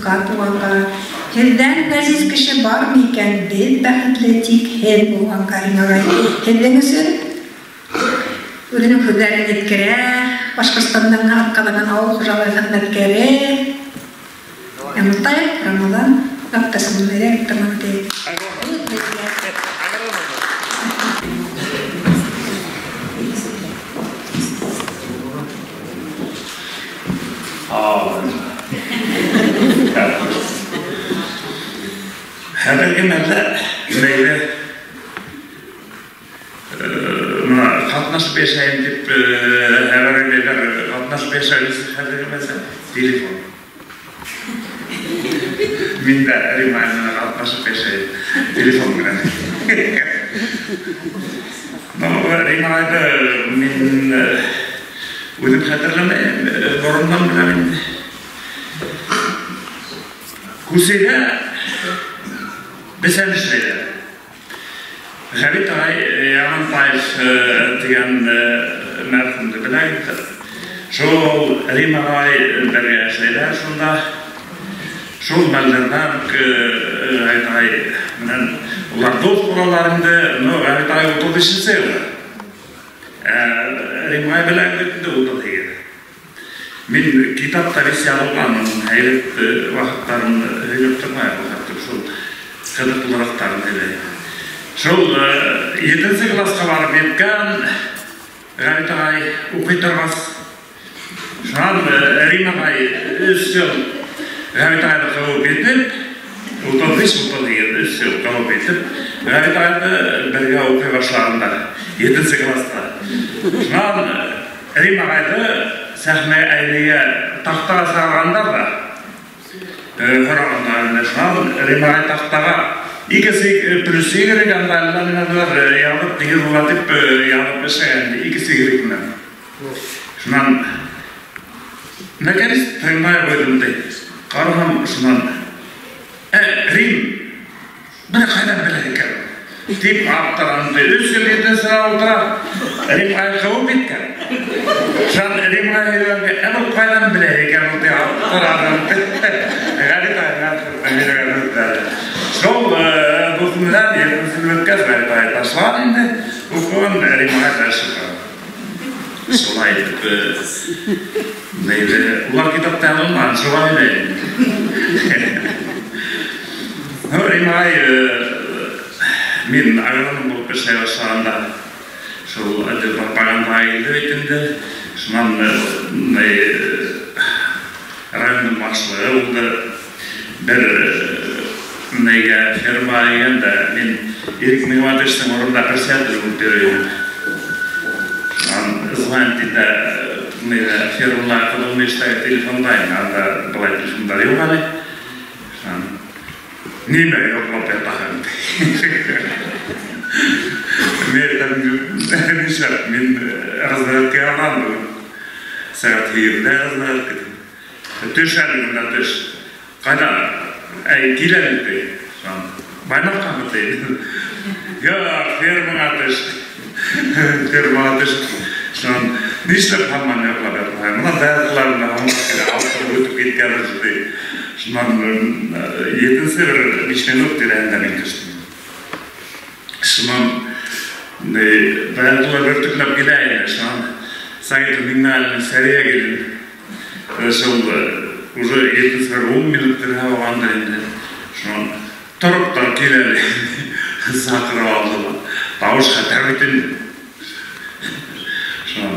юҡҡа туғанға. Һеҙҙән ғәзиз кеше бармы икән, беҙ бәхетле тик һеҙ булғанға, Рим ағай. Һеҙҙең өсөн үҙенең һүҙҙәрен еткерә Башҡортостандың атҡаҙанған ауыл хужалығы хеҙмәткәре Ямуртаев Рамаҙан Ғәбдәс улы. Тамам итәйек. Хәҙерге мәлдә бәйле мына ҡатнашып йәшәйем тип хәбәрләр, ҡатнашып йәшәйбеҙ хәҙерге мәлдә телефон. Мин дә Рима менән ҡатнашып йәшәйем телефон менән. Ну, Риманы мин үҙем хәтерләмәйем, борондан беләм инде. Күсәйҙә бесән эшләйҙәр. Ғәбит ағай Ямантаев тигән мәрхүмде беләһегеҙҙер. Шул Рим ағай бергә эшләйҙәр шунда. Шул мәлдәрҙән Ғәбит ағай менән улар дуҫ булалар инде. Ну, Ғәбит ағай 35-нсе йылда. Рим ағай беләһегеҙ инде 38. Мин китапта бис яҙылған һәйбәт ваҡыттарын һөйләп тормайым, шул ҡыҙыҡлыраҡтарын һөйләйем. Шул 7-нсе класҡа барып еткән Ғәбит ағай уҡый торғас, шунан Рим ағай 3 йыл Ғәбит ағайҙы ҡыуып етеп, 35-38 3 йыл ҡыуып етеп, Ғәбит ағайҙы бергә уҡый башлағандар 7-нсе класта. Шунан Рим ағайҙы сәхнә әйлегә таҡтаға сығарғандар ҙа, һорағандар инде. Шунан Рим ағай таҡтаға икесе плюс егерме анда әллә нимәләр яҙып тигеҙ була тип яҙып эшләгән инде, икесе егерме менән. Шунан наконец тыңлай ҡуйҙым ти. Ҡараһам, шунан Рим бына ҡайҙан белә икән тип аптыраны. 3 йыл етенсенә ултыра, Рим ағай ҡыуып киткән. Шунан Рим ағай һөйләгәнгә, ә был ҡайҙан белә икән ул тип аптыраны. Ғәбит ағай һөйләгән һүҙҙәре. Шул дуҫым менән етенсене бөткәс, Ғәбит ағай ташлаған инде уҡыуын, Рим ағай дальше тора. Шулай итеп, улар китапта яҙылмаған, шуға һөйләйем. Рим ағай мин агроном булып эшләй башлағанда шул отдел пропагандаға килде бит инде. Шунан райондың башлығы булды. Бер нейгә ферма килгәндә мин Ирек Нигъмәтовичтың урынында председатель булып йөрөйм. Шунан звонит итә, нейгә фермала ҡыҙыл мөйөштәге телефонда инде, анда былай телефондар юҡ әле. Шунан нимә йоҡлап ятаһың? Мин әйтәм, нишләп, мин разведкаға барам бөгөн. Сәғәт 8-дә разведка. Төш әле бында, төш. Ҡайҙа? Әй, кил әле, ти. Шунан, Байнаҡҡамы, ти? Юҡ, фермаға төш. Фермаға төш. Шунан, нишләп һаман йоҡлап ятаһың? Бына даярҙыларында һаман килә, алтын үтеп киткәнбеҙ, ти. Шунан 7-нсе бер 5 минут тирәһендә мин төштөм. Шунан даярҙылар бөртөкләп килә ине. Шунан Сәғитов Миңнеғәле Сәриә килде. Шул уже 7-нсе бер 10 минут тирәһе булғандыр инде. Шунан тороп та кил әле. Саҡырып алдылар. Тауыш хәтәр бит инде. Шунан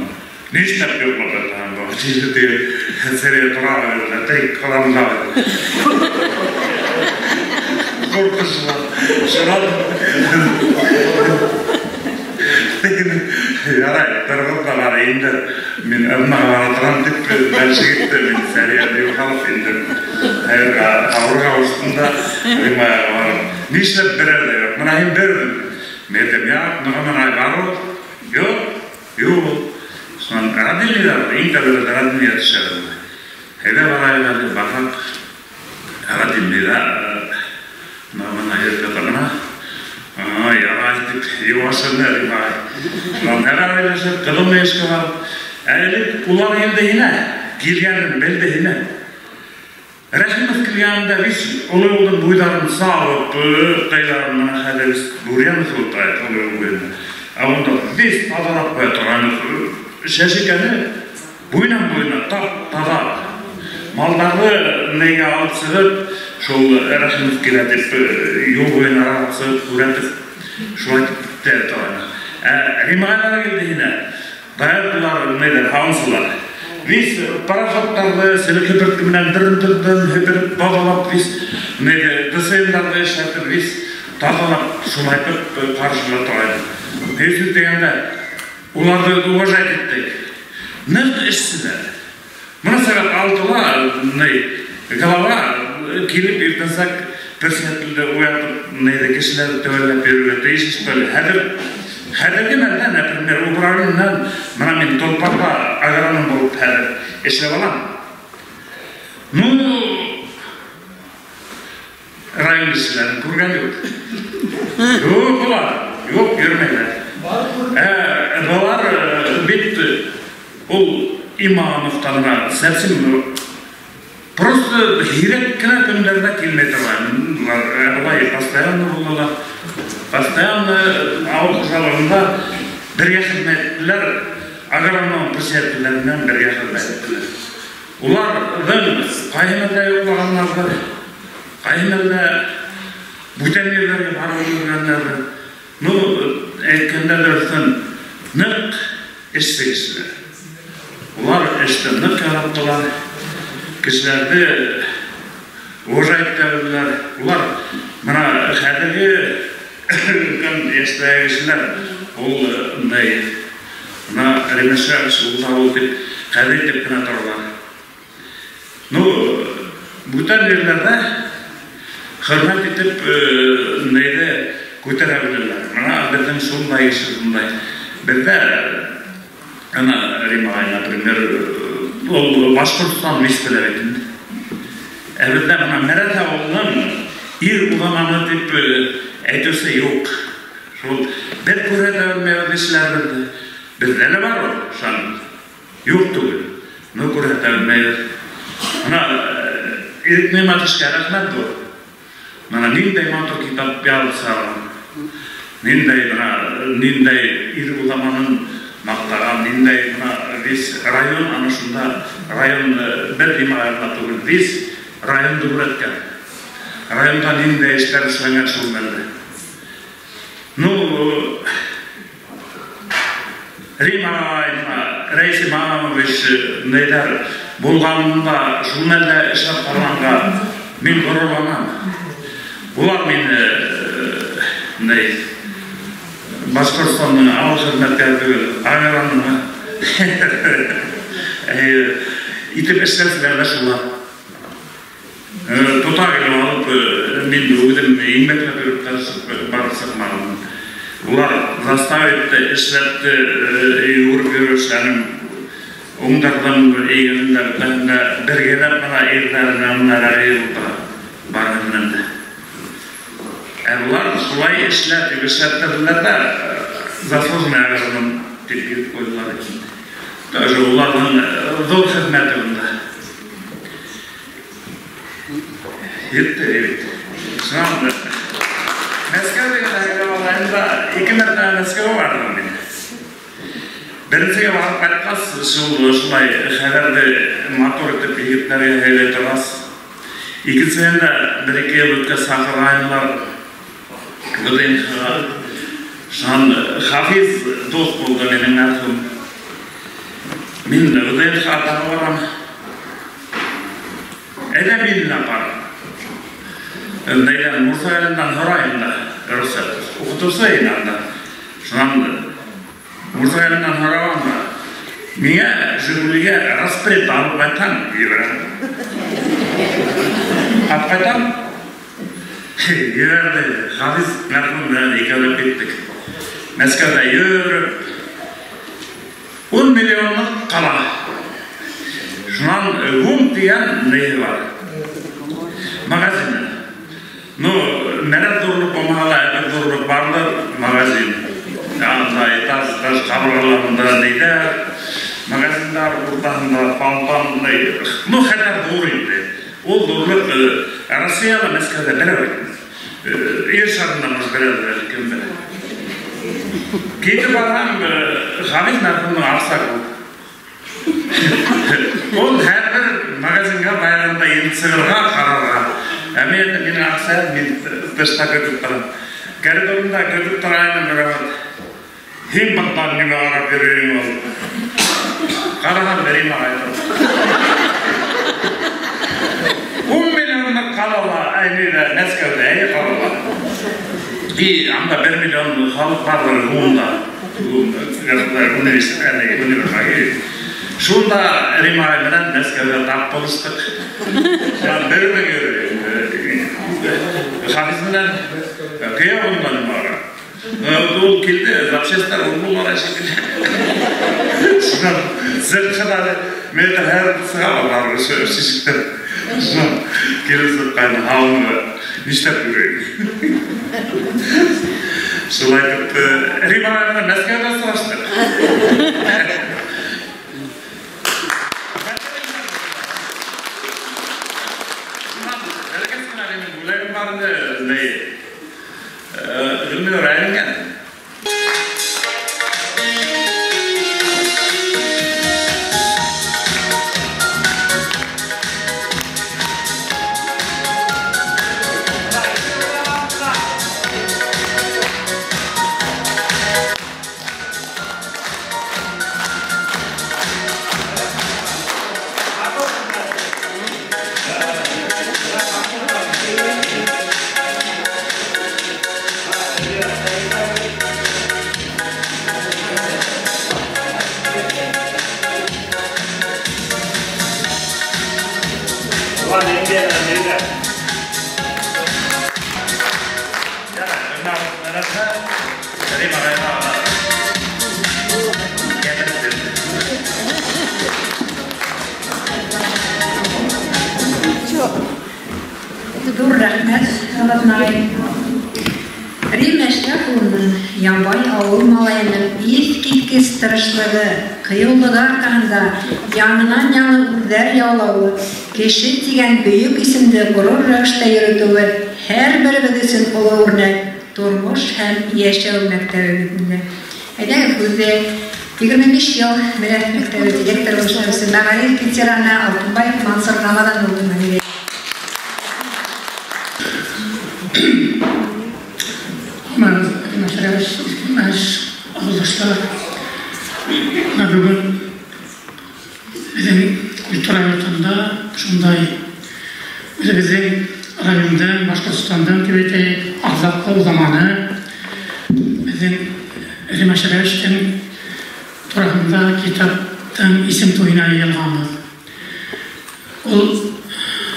нишләп йоҡлап ятаһың был? Сәриә тора бирҙе, тик ҡалам да. Ҡурҡышынан. Шунан ярай, торғоҙ ҙа бар инде. Мин ырнаға бара торам тип дальше китте. Мин Сәриә юғалып инде. Хәйергә ауырға осттом да Римаға барып. Нишләп берәр ҙә юҡ. Бына һин берҙең. Мин әйтәм, яҡ, Нығман ағай бар ул. Юҡ, юҡ. Шунан Радилиҙар, иң тәүҙә Радилиға төшәбеҙ. Әйҙә барайыҡ әле, баҡһаҡ, Радилиҙа Нығман ағай йөрөп ята бына. Ярай тип йыуашыны Рим ағай. Шунан хәбәр һөйләшеп, ҡыҙыл мөйөшкә барып, ә элек улар килде һиңә, килгәнен белде һиңә. Рәхимов килгәндә беҙ оло юлдың буйҙарын сабып, ҡыйҙарын хәҙер беҙ бурьян ултыра оло юл буйында. Ә унда беҙ таҙалап ҡуя торған шәшекәне буйынан буйына тап-таҙа. Малдарҙы нейгә алып сығып, шул Рәхимов килә тип юл буйына алып сығып, күрәтеп, шулай итеп тә торған. Ә Римағайлар килде һине. Даярлар нейҙәр, һауынсылар. Вис пароходтарҙы селек һепертке менән дырын-дырын һепереп таҙалап, вис нейҙе ДСМ-дарҙы эшләтеп, вис таҙалап, шулайтып ҡаршыла торғайны. Һөйсөк тигәндә уларҙы уважать иттек. Ныҡ эшселәр. Бына сәғәт алтыла ней голова килеп иртәнсәк председателде уятып, нейҙе кешеләрҙе төүәлләп йөрөргә тейеш эш. Хәҙерге мәлдә, например, управлениенан бына мин Толпарҙа агроном булып хәҙер эшләп алам. Ну, район кешеләрен күргән юҡ. Юҡ улар, юҡ, йөрөмәйҙәр. Былар бит ул Имамовтан ғына совсем просто һирәк кенә көндәрҙә килмәй торған. Былай постоянно булалар. Постоянно ауыл хужалығында бергә хеҙмәт иттеләр, агроном председателдәр менән бергә хеҙмәт иттеләр. Уларҙың ҡайһы мәлдә йоҡлағандарҙыр, ҡайһы мәлдә бүтән ерҙәргә барып өлгөргәндәрҙер. Ну, әйткәндә дөрөҫөн, ныҡ эшсе кешеләр. Улар эште ныҡ яраттылар, кешеләрҙе уважать итә белделәр. Улар бына хәҙерге өлкән йәштәге кешеләр ул ни, бына Ремешевич ул да ул тип ҡәҙер итеп кенә торалар. Ну, бүтән ерҙәрҙә хөрмәт итеп нейҙе күтәрә беләләр. Бына беҙҙең шундай кеше, шундай. Беҙҙә ана Рима ағай, например, ул Башҡортостан виспеләр бит инде. Ә беҙҙә бына Мәрәт ауылының ир уҙаманы тип әйтеүсе юҡ. Шул бер күрһәтә белмәйбеҙ кешеләребеҙҙе. Беҙҙә лә бар ул, шан. Юҡ түгел. Ну, күрһәтә белмәйбеҙ. Бына Ирек Ниғмәтовичҡа рәхмәт ҙур. Бына ниндәй матур китап яҙып сығарған. Ниндәй бына ниндәй ир уҙаманын маҡтаған, ниндәй бына вис район, ана шунда район бер Римағайға түгел, вис районды күрһәткән. Районда ниндәй эштәр эшләнгән шул мәлдә. Ну, Рима ағай, бына Рәис Имамович нейҙәр булғанында шул мәлдә эшләп ҡалғанға мин ғорурланам. Улар мине ней Башҡортостандың ауыл хеҙмәткәре түгел, агрономы итеп эшләүселәр ҙә шулар. Тота килеп алып, мин үҙем еңбәкләп йөрөп тырышып барып сыҡмағанмын. Улар заставить эшләтте, йүгереп йөрөп эшләнем. Уңдарҙан эйгәндә бөтәһендә бергәләп бына ирҙәренә бына рәғи ултыра барыһы менән дә. Ә улар шулай эшләп, тип эшләттерҙеләр ҙә, заслуженный агроном тип биреп ҡуйҙылар. Тоже уларҙың ҙур хеҙмәте бында. Етте бит. Шунан Мәскәү тигән һөйләп алайым да, ике мәртәбә Мәскәүгә барҙым мин. Беренсегә барып ҡайтҡас, шулай хәбәрҙе матур итеп егеттәргә һөйләй торғас, икенсеһендә бер-ике йыл үткәс саҡырғайнылар ВДНХ-ға. Шунан Хафиз дуҫ булды минең мәрхүм. Мин ВДНХ-ға тағы барам. Әйҙә мине апар. Нейҙән, Мурса Ғәлимдән һорайым да, рөхсәт. Уҡытыусы ине анда. Шунан Мурса Ғәлимдән һораған да, миңә Жигулигә распред алып ҡайтһаң, ебәрәм. Алып ҡайтам. Ебәрҙе. Хафиз мәрхүм менән икәүләп киттек. Мәскәүҙә йөрөп, 10 миллионлыҡ ҡала. Шунан ГУМ тигән ни бар? Магазины. Ну, Мәрәт ҙурлыҡ булмаһа ла, әҙер ҙурлыҡ барлыр магазин. Анда этаж, этаж ҡабырғаларында ниҙәр, магазиндар уртаһында фонтан, ну, хәҙер ҙур инде. Ул ҙурлыҡ Россияла, Мәскәүҙә берәү. Ер шарында может берәү, кем белә. Китеп барһам, Хамид мәрхүмнең аҡсаһы күп. Ул һәр бер магазинға байранда инеп сығырға, ҡарарға. Ә мин әйтәм, минең аҡса, мин тышта көтөп торам. Коридорында көтөп торайым, берәү. Һин бындан нимә ҡарап йөрөйһөң ул? Ҡараһам, Рим ағай тора. 10 миллионлыҡ ҡалала, әй, Мәскәүҙә, әй, ҡалала. И анда 1 миллион халыҡ барҙыр ГУМда. Университет. Шунда Рим ағай менән Мәскәүҙә тап булыштыҡ. Бер мең йөрөй. Хафиз менән кейәү ундан бара. Ул килде, запчастар ул булмаған шикелле. Шунан сыҡҡан, мин һәр сыға алар, шишектән. Шунан килеп сыҡҡан, һаумы, нишләп йөрөйөң? Шулай итеп, Рим ағай менән Мәскәүҙә осраштыҡ. Бәләкәс кенә минең бүләгем бар инде, ни, Гөлнур әйләнгән. Ҙур рәхмәт, Рамаҙан. Рим Әшрәфуллының Ямбай ауыл малайының иҫ киткес тырышлығы, ҡыйыулығы арҡаһында яңынан-яңы үрҙәр яулауы, кеше тигән бөйөк исемде ғорур рәүештә йөрөтөүе һәр беребеҙ өсөн оло үрнәк, тормош һәм йәшәү мәктәбе бит инде. Әйҙәгеҙ, һүҙҙе 25 йыл Мәрәҫ мәктәбе директоры эшләүсе мәғариф ветераны Алтынбаев Мансур Рамаҙан улына бирәйек. Ауылдаштар, бөгөн беҙҙең культура йортонда шундай үҙебеҙҙең райондың, Башҡортостандың тип әйтәйек, аҙаҡлы заманы беҙҙең Рим Әшрәфовичтың тураһында китаптың исем туйына йыйылғанбыҙ. Ул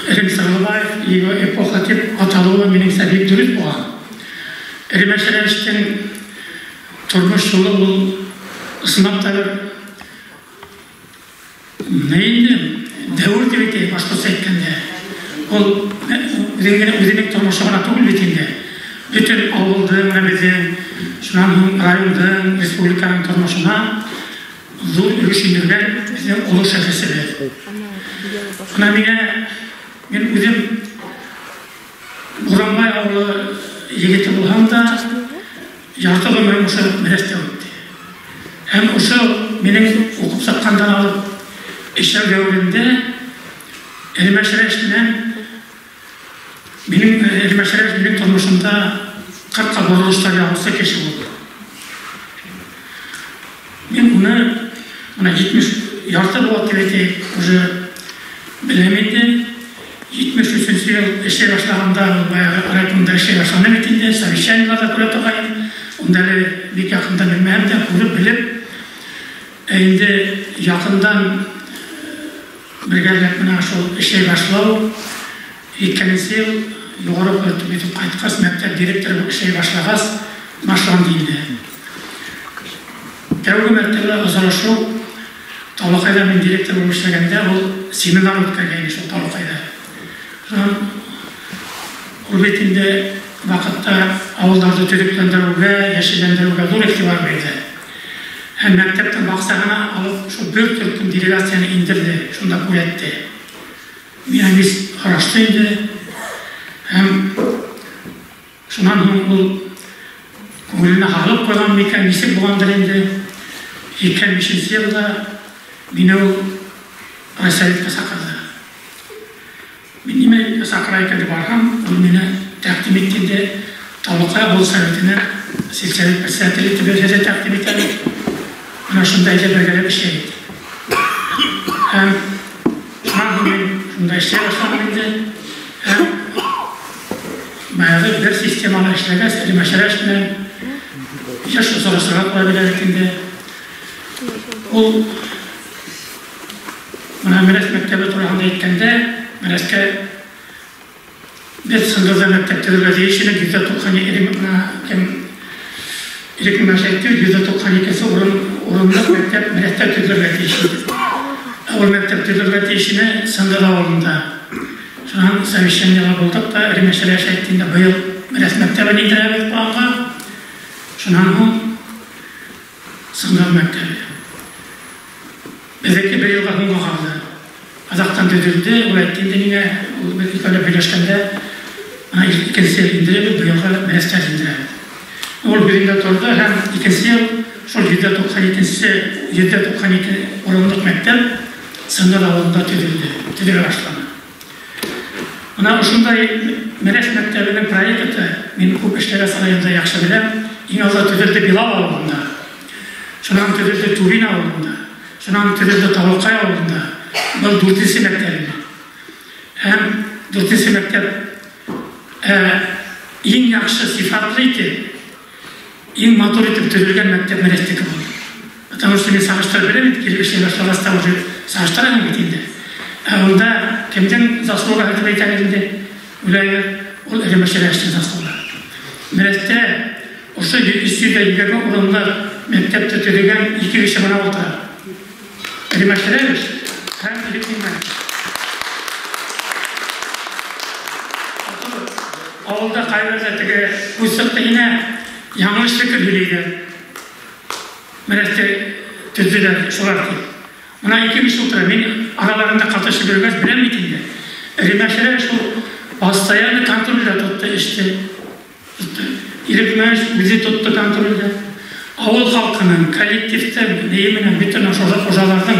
Рим Сырлыбаев его эпоха тип аталыуы минеңсә бик дөрөҫ булған. Рим Әшрәфовичтың тормош юлы ул ысынлап та бер ни инде дәүер тип әйтәйек, башҡортса әйткәндә. Ул үҙенең тормошо ғына түгел бит инде. Бөтөн ауылдың, беҙҙең, шунан һуң райондың, республиканың тормошона ҙур өлөш индергән беҙҙең оло шәхесебеҙ. Бына миңә, мин үҙем Буранбай ауылы егете булһам да, ярты ғүмерем ошо Мәрәҫтә үтте. Һәм ошо минең уҡып сыҡҡандан алып эшләү дәүерендә Рим Әшрәфович менән минең Рим Әшрәфович минең тормошомда ҡырҡа боролоштар яһаусы кеше булды. Мин уны бына 70 ярты быуат тип әйтәйек, уже беләм инде. 73-нсе йыл эшләй башлағанда, ул баяғы райкомда эшләй башланы бит инде, совещаниеларҙа күрә торғайным. Унда әле бик яҡындан белмәһәм дә, күреп белеп, инде яҡындан бергәләп бына шул эшләй башлау, икенсе йыл юғары уҡыу бөтөп ҡайтҡас, мәктәп директоры булып эшләй башлағас, башланды инде. Тәүге мәртәбә осрашыу Талаҡайҙа мин директор булып эшләгәндә, ул семинар үткәргәйне шул Талаҡайҙа. Шунан ул бит инде ваҡытта ауылдарҙы төҙөкләндереүгә, йәшелләндереүгә ҙур иғтибар бирҙе. Һәм мәктәптең баҡсаһына алып шул бер төркөм делегацияны индерҙе, шунда күрһәтте. Мин бит һорашты инде. Һәм шунан һуң ул күңеленә һалып ҡуйған микән, нисек булғандыр инде. 2005 йылда мине ул райсоветҡа саҡырҙы. Мин нимә саҡыра икән тип барһам, ул мине тәҡдим итте инде. Табаҡай ауыл советына сельсовет председателе итеп үҙе тәҡдим итә. Бына шунда әйҙә бергәләп эшләйек. Һәм шунан һуң мин шунда эшләй башланым инде. Һәм баяғы бер системала эшләгәс, Римәшәрәш менән йыш осрашырға тура килә бит инде. Ул бына Мерәс мәктәбе тураһында әйткәндә, Мерәскә беҙ Сыңғырҙа мәктәп төҙөргә тейеш инек, 192 бына кем Ирек Мәш әйтте, 192 урынлыҡ мәктәп Мерәҫтә төҙөлергә тейеш ине. Ул мәктәп төҙөлергә тейеш ине Сыңғыр ауылында. Шунан совещаниела булдыҡ та, Римәшәрәш әйтте инде, быйыл Мерәҫ мәктәбен индерәбеҙ планға. Шунан һуң Сыңғыр мәктәбе. Беҙҙеке бер йылға һуңға ҡалды. Аҙаҡтан төҙөлдө, ул әйтте инде миңә, ул беҙ икәүләп һөйләшкәндә, бына икенсе йыл индерәбеҙ, быйылға Мерәҫтә индерәбеҙ. Ул һүҙендә торҙо һәм икенсе йыл шул 192 урынлыҡ мәктәп Сыңғыр ауылында төҙөлдө, төҙөлә башланы. Бына ошондай Мерәҫ мәктәбенең проекты мин күп эшләгәс районда яҡшы беләм. Иң алда төҙөлдө Билал ауылында, шунан төҙөлдө Турин ауылында, шунан төҙөлдө Табаҡай ауылында. Был дүртенсе мәктәп ине. Һәм дүртенсе мәктәп иң яҡшы сифатлы итеп, иң матур итеп төҙөлгән мәктәп Мерәҫтеке булды. Потому что мин сағыштырып беләм бит, килеп эшләй башлағас та уже сағыштыраһың бит инде. Ә унда кемдең заслугы тип әйтәләр инде, уйлайбыҙ, ул Римәшәрәштең заслугы. Мерәҫтә ошо 320 урынлыҡ мәктәпте төҙөгән ике кеше бына ултыра. Римәшәрәш һәм Ирек Нимәнов. Ауылда ҡайберҙә теге күҙ сыҡты инә, яңылыш фекер һөйләйҙәр. Мерәҫте төҙҙөләр шулар тип. Бына ике кеше ултыра, мин араларында ҡатышып йөрөгәс беләм бит инде. Римәшәрәш ул постоянно контролдә тотто эште. Тотто. Ирек Нимәнов үҙе тотто контролдә. Ауыл халҡының, коллективтың, нейе менән, бөтөн хужаларҙың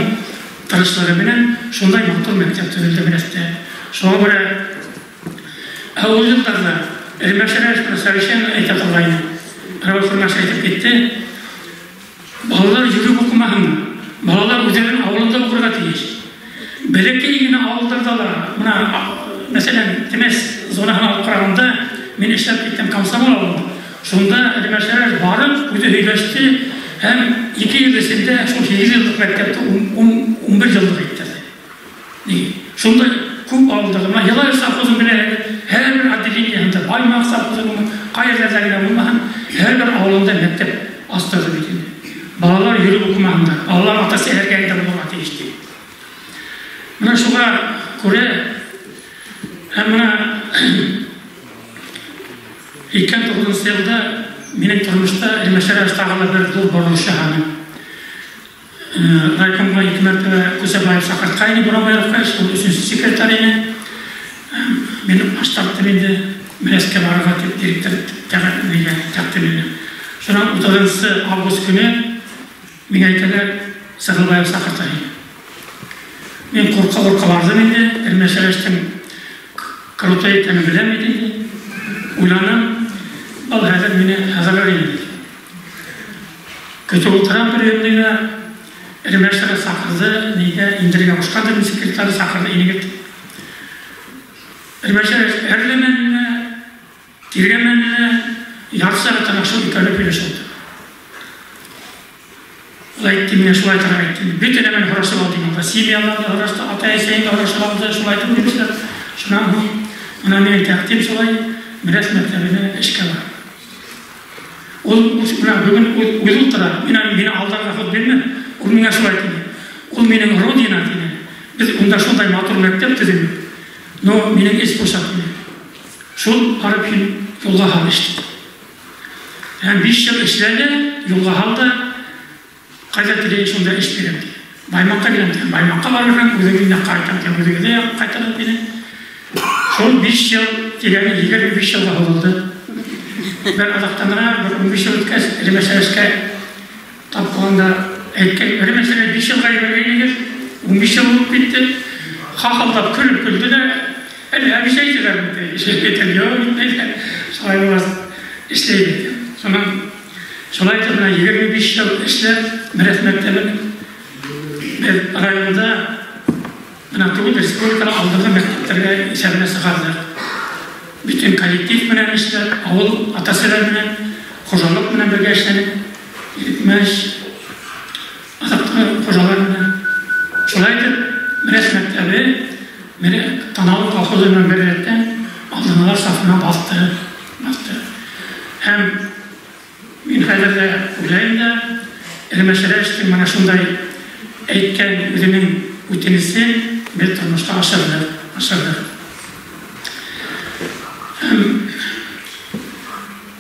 тырышлығы менән шундай матур мәктәп төҙөлдө Мерәҫтә. Шуға күрә ул йылдарҙа Римәшәрәш менән совещание әйтә торғайны. Равил Хөрмәш әйтеп китте. Балалар йөрөп уҡымаһынмы? Балалар үҙҙәренең ауылында уҡырға тейеш. Бәләкәй генә ауылдарҙа ла, бына, мәҫәлән, Темәс зонаһын алып ҡарағанда, мин эшләп киттем Комсомол ауылында. Шунда Римәшәрәш барып, үҙе һөйләште һәм 2 йыл эсендә шул 8 йыллыҡ мәктәпте 11 йыллыҡ иттерҙе. Ни? Шунда күп ауылдарҙа, бына Йылайыр совхозын беләһегеҙ, һәр бер отделениеһында, Баймаҡ совхозының ҡай ерҙәрҙә генә булмаһын, һәр бер ауылында мәктәп астырҙы бит инде. Балалар йөрөп уҡымаһындар, балалар ата-әсәләргә генә булырға тейеш ти. Бына шуға күрә һәм бына 2009 йылда минең тормошта Римәшәрәш тағы ла бер ҙур боролош яһаны. Райкомға ике мәртәбә Күсәбаев саҡыртҡайны Буранбаевҡа, ул өсөнсө секретарь ине. Мин баш тарттым инде, Мерәҫкә барырға тип директор тәҡдим итте. Шунан 30 август көнө миңә әйтәләр, Сығылбаев саҡырта ине. Мин ҡурҡа-ҡурҡа барҙым инде, Римәшәрәштең крутой икәнен беләм бит инде. Уйланым, был хәҙер мине хәҙерләр инде. Көтөп ултырам приемныйҙа, Римәшәрәш саҡырҙы, нигә индерергә ҡушҡандыр, мин секретарь саҡырҙы, инегеҙ. Римәшәрәш әрләмәне лә, тиргәмәне лә, ярты сәғәттән ашыу икәүләп һөйләшеп ултырҙыҡ. Ул әйтте, миңә шулай торға әйтте. Бөтә нәмәне һорашып алды инде. Семьяларҙы һорашты, ата-әсәйеңде һорашып алды, шулай итеп һөйләштеләр. Шунан һуң бына минең тәҡдим шулай Мерәҫ мәктәбенә эшкә бар. Ул бына бөгөн үҙе ултыра, мине алдарға хут бирмә. Ул миңә шулай тине. Ул минең родина тине. Беҙ унда шундай матур мәктәп төҙөнөк. Но минең эш бушап тине. Шул барып һин юлға һал эште. Һәм 5 йыл эшләне, юлға һалды. Ҡайҙа теләй шунда эш бирәм ти. Баймаҡҡа киләм тигән. Баймаҡҡа барырһың, үҙегеҙҙең яҡҡа ҡайтам тигән, үҙегеҙҙең яҡҡа ҡайтарып мине. Шул 5 йыл тигәне 25 йылға һуҙылды. Бер аҙаҡтан ғына бер 15 йыл үткәс, Эрмәшәрәшкә тапҡанда әйткән, Эрмәшәрәш 5 йылға ебәргәйнегеҙ, 15 йыл булып китте. Хахалдап көлөп көлдө лә, әле әбишәй тиҙәр бит, эшләп китә, юҡ, итмәйҙәр. Шулай булғас, эшләй бит. Шунан шулай итеп менә 25 йыл эшләп, Мерәҫ мәктәбен беҙ районда бына түгел, республикала алдынғы мәктәптәргә исәбенә сығарҙыҡ. Бөтөн коллектив менән эшләп, ауыл ата-әсәләр менән, хужалыҡ менән бергә эшләнек. Ирекмәш, аҙаҡтағы хужалар менән. Шулай итеп, Мерәҫ мәктәбе Танаулы колхозы менән бер рәттән алдынғылар сафына баҫты. Һәм мин хәҙер ҙә уйлайым да, Эрмәшәрәштең менә шундай әйткән үҙенең үтенесен беҙ тормошҡа ашырҙыҡ. Һәм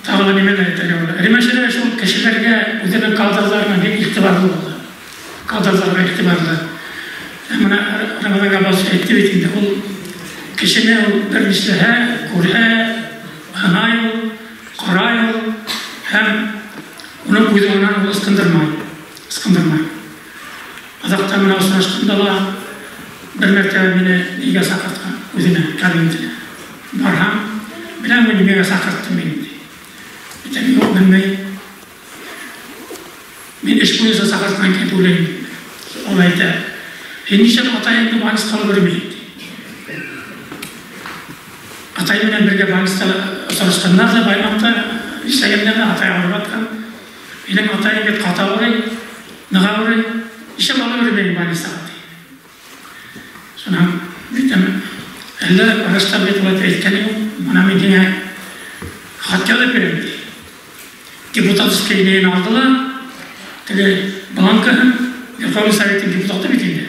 тағы ла нимәлер әйтергә була. Эрмәшәрәш ул кешеләргә үҙенең кадрларына бик иғтибарлы булды. Кадрларға иғтибарлы. Менә Рамазан Габбасов әйтте бит инде, ул кешене ул бер нишләһә, күрһә, һынай ул, ҡарай ул, һәм уның күҙе унан ул ысҡындырмай, ысҡындырмай. Аҙаҡта менә осрашҡанда ла бер мәртәбә мине өйгә саҡыртҡан, үҙенә, кабинетенә. Барһам, беләм мин нимәгә саҡыртты мине, ти. Әйтәм, юҡ, белмәйем. Мин эш буйынса саҡыртҡан икән тип уйлайым. Ул әйтә, һин нишләп атайыңды больницаға алып йөрөмәйһең, ти. Атай менән бергә больницала осрашҡандар ҙа, Баймаҡта эшләгәндәр ҙә атай ауырып ятҡан. Минең атайым бит ҡаты ауырый, ныҡ ауырый, нишләп алып йөрөмәйһең больницаға, ти. Шунан әйтәм, әллә врачтар бит улай әйткән юҡ, бына мин һиңә хат яҙып бирәм, ти. Депутатский нейен алды ла, теге бланкаһын, Верховный Советтың депутаты бит инде.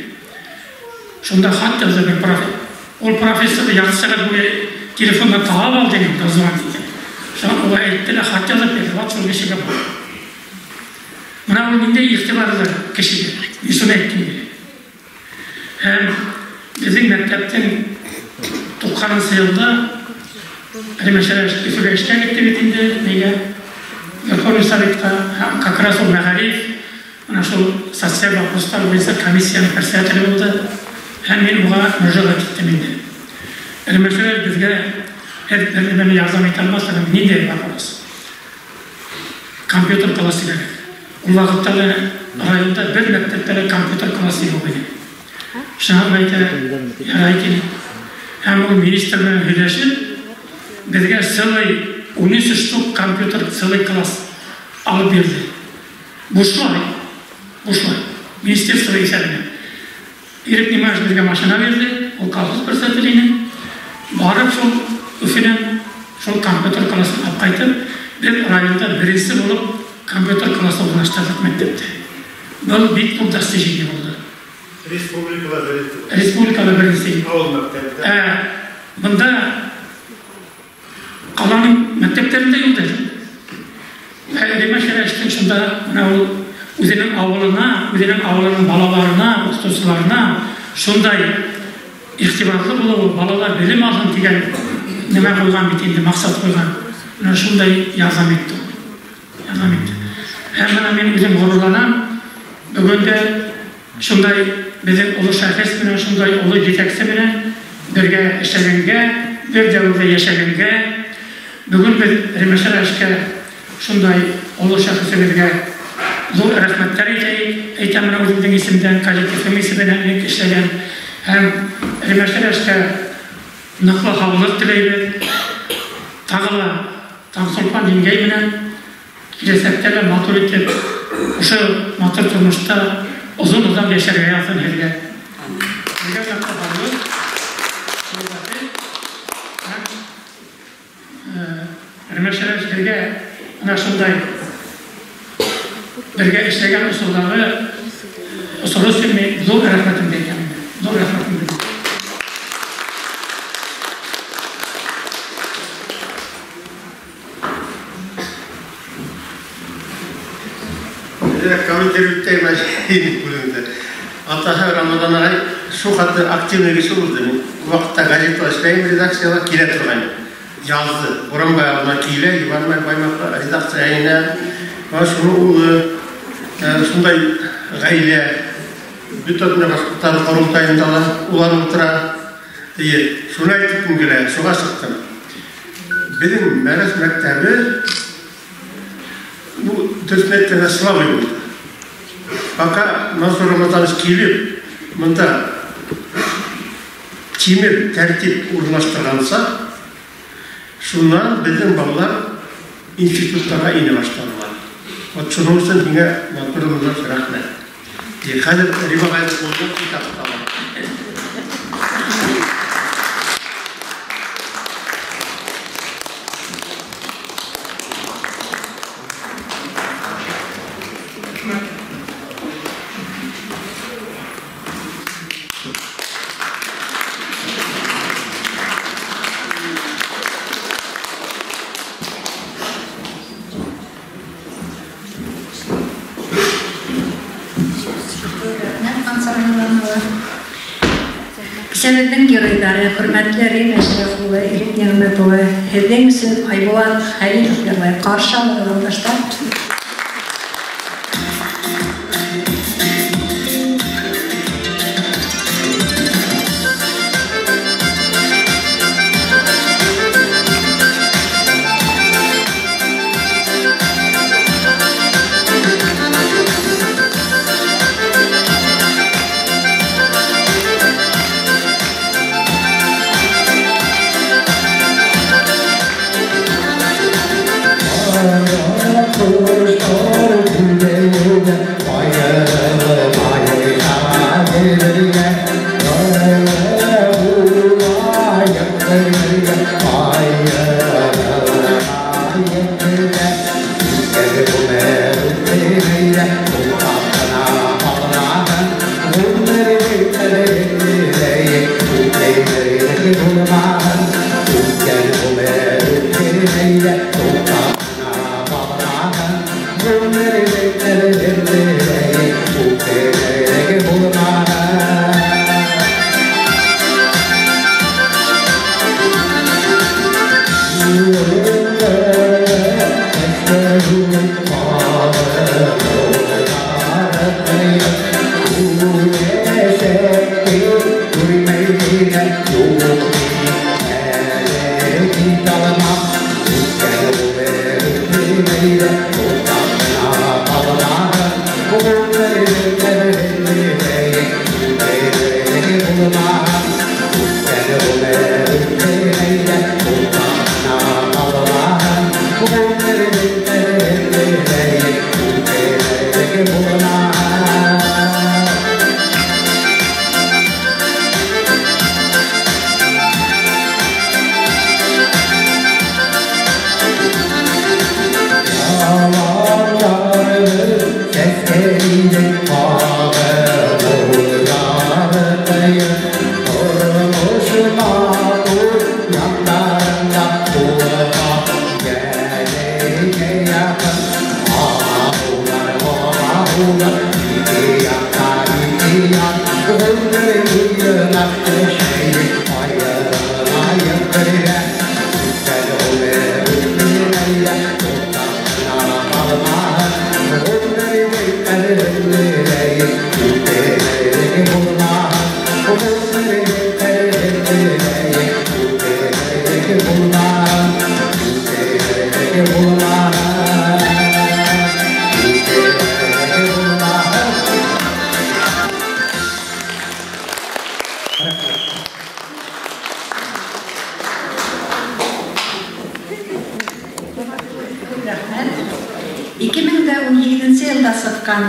Шунда хат язды бер профессор. Ул профессорҙы ярты сәғәт буйы телефондан талап алды инде, дозвонить итеп. Шунан ул әйтте лә, хат яҙып бирҙе, вот шул кешегә бар. Бына ул ниндәй иғтибарлы кешегә. Мин шуны әйткем килә. Һәм беҙҙең мәктәптең туҡһанынсы йылда Эрмәшәрәш Өфөгә эшкә китте бит инде, нигә? Верховный Советҡа, һәм как раз ул мәғариф, бына шул социаль вопростар буйынса комиссияның председателе булды. Һәм мин уға мөрәжәғәт иттем инде. Эрмәшәрәш беҙгә бер нәмәне ярҙам итә алмаҫ, һәм ниндәй вопрос? Компьютер классы кәрәк. Ул ваҡытта ла районда бер мәктәптә лә компьютер классы юҡ ине. Шунан әйтә, ярай тине. Һәм ул министр менән һөйләшеп, беҙгә целый 13 штук компьютер, целый класс алып бирҙе. Бушлай, бушлай. Министерство иҫәбенән. Ирек Нимаев беҙгә машина бирҙе, ул колхоз председателе ине. Барып шул Өфөнән шул компьютер классын алып ҡайтып, беҙ районда беренсе булып компьютер классы урынлаштырҙыҡ мәктәптә. Был бик ҙур достижение булды. Республикала беренсе. Республикала беренсе. Ауыл мәктәбендә. Бында ҡаланың мәктәптәрендә юҡ әле. Эрмәшәрәштең шунда бына ул үҙенең ауылына, үҙенең ауылының балаларына, уҡытыусыларына шундай иғтибарлы булыуы, балалар белем алһын тигән нәмә ҡуйған бит инде, маҡсат ҡуйған. Бына шундай ярҙам итте ул. Ярҙам итте. Һәм бына мин үҙем ғорурланам. Бөгөн дә шундай беҙҙең оло шәхес менән, шундай оло етәксе менән бергә эшләгәнгә, бер дәүерҙә йәшәгәнгә, бөгөн беҙ Эрмәшәрәшкә шундай оло шәхесебеҙгә ҙур рәхмәттәр әйтәйек. Әйтәм менә үҙемдең исемдән, коллективым исеменән элек эшләгән. Һәм Эрмәшәрәшкә ныҡлы һаулыҡ теләйбеҙ. Тағы ла Таңсулпан еңгәй менән киләсәктә лә матур итеп, ошо матур тормошта оҙон-оҙаҡ йәшәргә яҙһын һеҙгә. Һеҙгә ныҡлы һаулыҡ, һәм Эрмәшәрәш һеҙгә бына шундай бергә эшләгән осорҙағы осоро өсөн мин ҙур рәхмәтемде әйтәм. Ҙур рәхмәтемде. Комментировать бүлемдә. Атаһы Рамаҙан ағай шул хәтле активный кеше булды. Мин ул ваҡытта газетала эшләйем, редакцияла килә торғайным. Yazdı. Буранбай ауылына килә, Иванбай Баймаҡҡа редакция инә. Ва шуның улы, шундай ғаилә, бөтә донъя башҡорттары ҡоролтайында ла улар ултыра. Эйе, шуны әйтеп килә, шуға сыҡтым. Беҙҙең Мәрәс мәктәбе бу дөрөҫөн әйткәндә слабый булды. Пока Мансур Рамазанович килеп, бында тимер тәртип урынлаштырғанса, шуннан беҙҙең балалар институттарға инә башланылар. Вот шуның өсөн һиңә, Мансур Рамазанович, рәхмәт. Хәҙер Рима ағайҙың ҡулынан китап алам. Кисәбеҙҙең геройҙары, хөрмәтле Рим Әшрәф улы, Ирек Ниғмәт улы, һеҙҙең өсөн Айбулат Хәлилов йырлай. Ҡаршы алығыҙ, юлдаштар.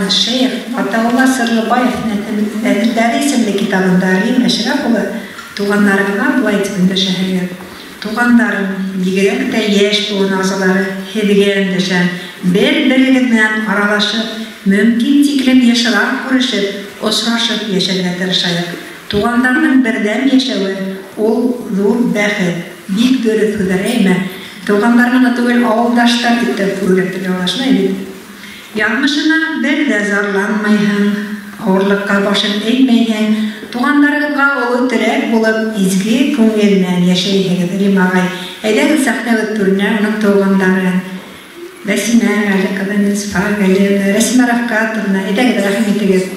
Шейх Батаула Сырлыбаев нәҫелдәре исемле китабында Рим Әшрәф улы туғандарына былай тип өндәшә: Туғандарым, бигерәк тә йәш быуын ағзалары, һеҙгә өндәшәм, бер-берегеҙ менән аралашып, мөмкин тиклем йышыраҡ күрешеп, осрашып йәшәргә тырышайыҡ. Туғандарҙың берҙәм йәшәүе ул ҙур бәхет. Бик дөрөҫ һүҙҙәр, әйме? Туғандар ғына түгел, ауылдаштар тип тә үҙгәртергә ала, шулай бит? Яҙмышына бер ҙә зарланмайһың, Ауырлыҡҡа башын эймәйһең. Туғандарығыҙға оло терәк булып, изге күңел менән йәшәйһегеҙ, Рим ағай. Әйҙәгеҙ сәхнәбеҙ түренә уның тыуғандарын. Рәсимә Ғәли ҡыҙы, Нисфа Ғәлиевна, Рәсимә Рафҡатовна, әйҙәгеҙ, рәхим итегеҙ.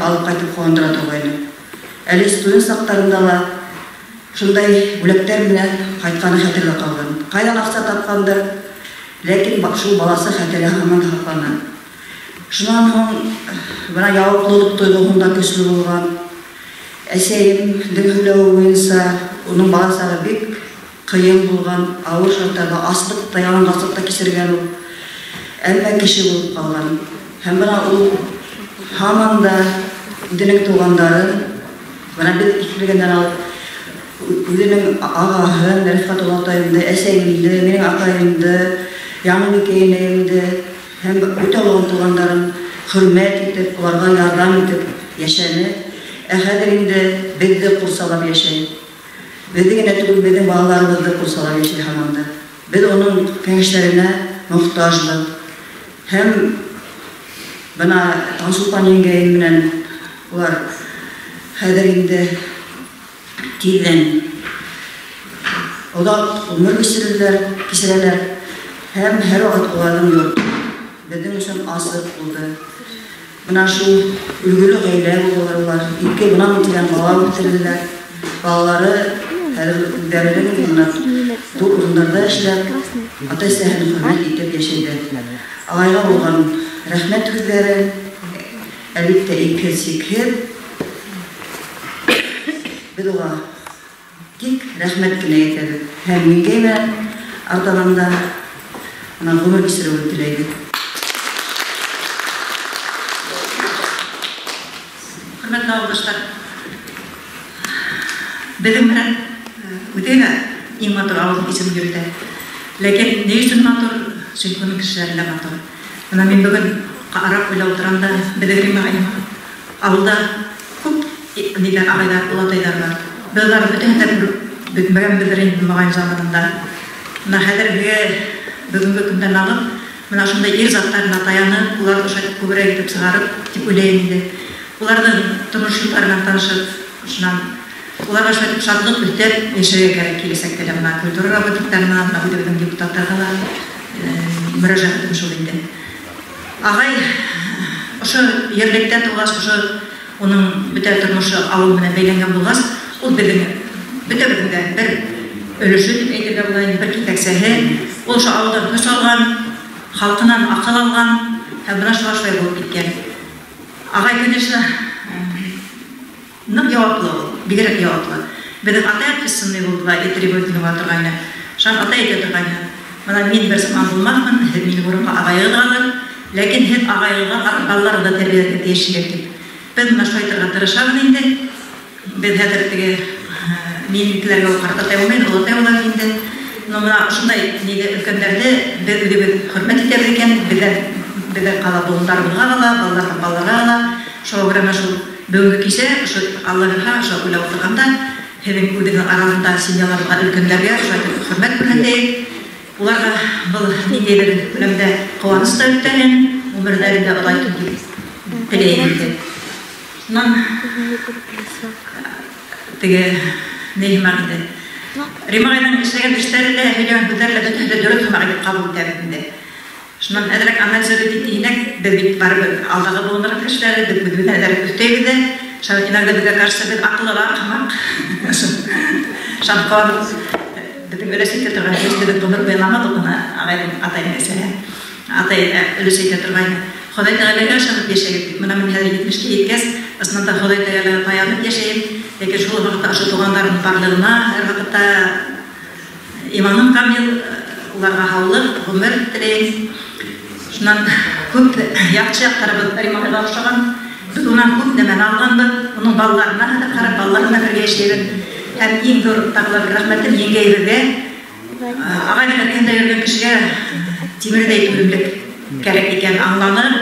Алып ҡайтып ҡыуандыра торғайны. Әле студент саҡтарында ла шундай бүләктәр менән ҡайтҡаны хәтерҙә ҡалған. Ҡайҙан аҡса тапҡандыр, ләкин шул баласы хәтере һаман һаҡлана. Шунан һуң бына яуаплылыҡ тойғоһонда көслө булған. Әсәйемдең һөйләүе буйынса уның бала сағы бик ҡыйын булған, ауыр шарттарҙа аслыҡ та, яланғаслыҡ та кисергән ул. Әммә кеше булып ҡалған. Һәм бына ул һаман да үҙенең туғандарын, бына беҙ килгәндән алып, үҙенең ағаһын, Рәфҡәт олатайымды, әсәйемде, минең атайымды, Яңыбикә инәйемде һәм бөтә булған туғандарын хөрмәт итеп, уларға ярҙам итеп йәшәне. Ә хәҙер инде беҙҙе ҡурсалап йәшәй. Беҙҙе генә түгел, беҙҙең балаларыбыҙҙы ҡурсалап йәшәй һаман да. Беҙ уның кәңәштәренә мохтажбыҙ. Һәм бына Таңсулпан еңгәйем менән улар хәҙер инде тиҙҙән оҙаҡ ғүмер кисерәләр һәм һәр ваҡыт уларҙың йорто беҙҙең өсөн асыҡ булды. Бына шул өлгөлө ғаилә булдылар улар. Ике бынан тигән бала үҫтерҙеләр. Балалары хәҙер үҙҙәренең бына ҙур урындарҙа эшләп, ата-әсәһен хөрмәт итеп йәшәйҙәр. Ағайға булған рәхмәт һүҙҙәре әлбиттә икһеҙ-сикһеҙ. Беҙ уға тик рәхмәт кенә әйтәбеҙ. Һәм еңгәй менән артабан да бына ғүмер кисереүен теләйбеҙ. Хөрмәтле ауылдаштар, беҙҙең менән үҙе лә иң матур ауыл исемен йөрөтә. Ләкин ни өсөн матур? Сөнки уның кешеләре лә матур. Бына мин бөгөн ҡарап уйлап ултырам да, беҙҙең Рим ағайым ауылда күп ниҙәр, ағайҙар, олатайҙар бар. Беҙ уларҙы бөтәһен дә күреп бөтмәгәнбеҙҙер инде ағайым заманында. Бына хәҙер беҙгә бөгөнгө көндән алып, бына шундай ир заттарына таянып, уларҙы ошайтып күберәк итеп сығарып тип уйлайым инде. Уларҙың тормош юлдары менән танышып, шунан уларға шулайтып шатлыҡ өҫтәп йәшәргә кәрәк киләсәктә лә. Бына культура работниктарына, бына үҙебеҙҙең депутаттарға ла мөрәжәғәтем шул инде. Ағай ошо ерлектә тыуғас, ошо уның бөтә тормошо ауыл менән бәйләнгән булғас, ул беҙҙең бөтәбеҙҙең дә бер өлөшө тип әйтергә була инде, бер китәксәһе. Ул ошо ауылдан көс алған, халҡынан аҡыл алған һәм бына шулай шулай булып киткән. Ағай, конечно, ныҡ яуаплы ул, бигерәк яуаплы. Беҙҙең атай ответственный булды ла, требовательный була торғайны. Шунан атай әйтә торғайны: бына мин бер заман булмаҫмын, һеҙ минең урынға ағайығыҙ алыр, ләкин һеҙ ағайығыҙға ҡарап балаларығыҙҙы тәрбиәләргә тейешһегеҙ тип. Беҙ бына шулай итергә тырышабыҙ инде. Беҙ хәҙер теге минекеләргә ул ҡарт атай булмай, олатай була инде. Но бына ошондай ниҙе өлкәндәрҙе беҙ үҙебеҙ хөрмәт итәбеҙ икән, беҙҙән ҡала быуындарыбыҙға ҡала, балаларҙан балаларға ҡала. Шуға күрә бына шул бөгөнгө кисә, ошо Алла бирһә, ошо уйлап ултырғанда, һеҙҙең үҙегеҙҙең арағыҙҙа семьяларға, өлкәндәргә шулай итеп хөрмәт күрһәтәйек. Уларға был ниндәйҙер күләмдә ҡыуаныс та өҫтәһен. ғүмерҙәрен дә оҙайтһын тип теләйем инде. Шунан теге ни һымаҡ инде. Рим ағайҙың эшләгән эштәре лә, һөйләгән һүҙҙәре лә бөтәһе лә дөрөҫ һымаҡ итеп ҡабул итәбеҙ инде. Шунан әҙерәк анализ итеп инәк, беҙ бит барыбер алдағы быуындар кешеләре, беҙ үҙебеҙҙе әҙерәк өҫтәйбеҙ ҙә. Шунан иногда беҙгә кажется, беҙ аҡыллыраҡ һымаҡ. Шунан ҡалабыҙ. Беҙҙең өләс итә торған беҙ ғүмер буйы аңламаныҡ уны, ағайҙың атайҙың әсәһе. Атай өләс итә торғайны. Хоҙай Тәғәләгә ышанып йәшәгеҙ тип. Бына мин хәҙер 70-кә еткәс, ысынлап та Хоҙай Тәғәләгә таянып йәшәйем. Ләкин шул ваҡытта ошо туғандарым барлығына һәр ваҡытта иманым камил, уларға һаулыҡ, ғүмер теләйем. Шунан күп яҡшы яҡтарыбыҙ Рим ағайға оҡшаған. Беҙ унан күп нәмәне алғанбыҙ. Уның балаларына хәҙер ҡарап, балалар менән бергә эшләйбеҙ. Һәм иң ҙур тағы ла бер рәхмәтем еңгәйебеҙгә. Ағайҙың эргәһендә йөрөгән кешегә тимерҙәй түҙемлек кәрәк икәнен аңланыҡ.